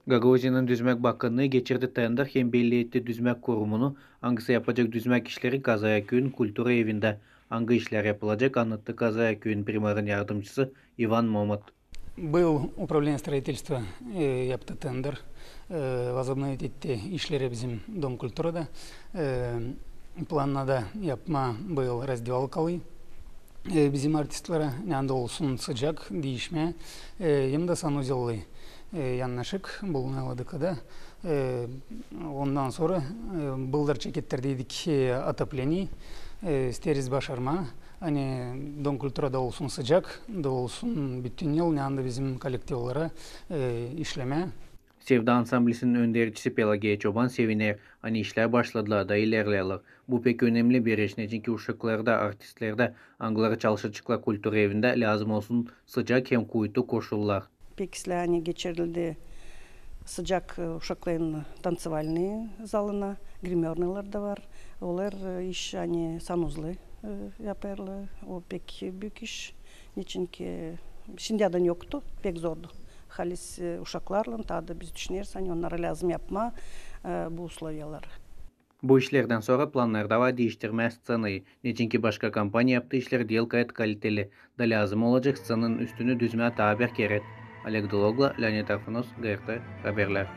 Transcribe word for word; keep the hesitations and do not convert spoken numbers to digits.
Gagauziyanın düzmäk bakannıı geçirdi tender hem belli etti düzmäk kurumunu, angısı yapacek düzmäk işleri Kazaaküüyün kultura evindä. Angı işlär yapılacek, annattı Kazaaküüyün primarın yardımcısı İvan Momot. Был управление строительства, e, yaptı tender, e, возобновить etti işleri bizim Dom kulturada. E, plannadı yapmaa был razdevaalkalı, e, bizim artistlara, neredä olsun sıcak, diişmää, e, hem dä sanuzellı, e, yannaşık bulunêr Ladukada. E, ondan sora, e, bıldır çekettirdiydik, e, otopleniye, e, isteeriz başarmaa, ani Dom kulturada olsun sıcak, da olsun bütün yıl, neredä bizim kolektivlara, e, işlemää. Sevda ansamblisinin öndercisi Pelageya Çoban seviner, ani işlär başladılar da ilerleerlär. Bu pek önemli bir iş, neçinki uşaklarda, artistlerdä, angıları çalışaceklar kultura evindä, lääzım olsun sıcak hem kuvvetli koşullar. Pek islää, ani geçirildi sıcak, e, uşakların tanţivalnıy zalına, grimörnılar da var. Olar, e, iş, ani sanuzlu, e, yapêrlar. O pek büük iş. Neçinki şindiyädän yoktu, pek zordu. Halis, e, uşaklarlan, taa da biz düşüneriz, ani onnara lääzım yapmaa, e, bu usloviyaları. Bu işlerdän sora plannarda var diiştirmää sţenayı, neçinki başka kompaniya yaptıı işlär diil kayt kaliteli, da lääzım olacek sţenanın üstünü düzmää taa bir kerä. Oleg Dologla, Leonid Arfanos, G R T haberlär.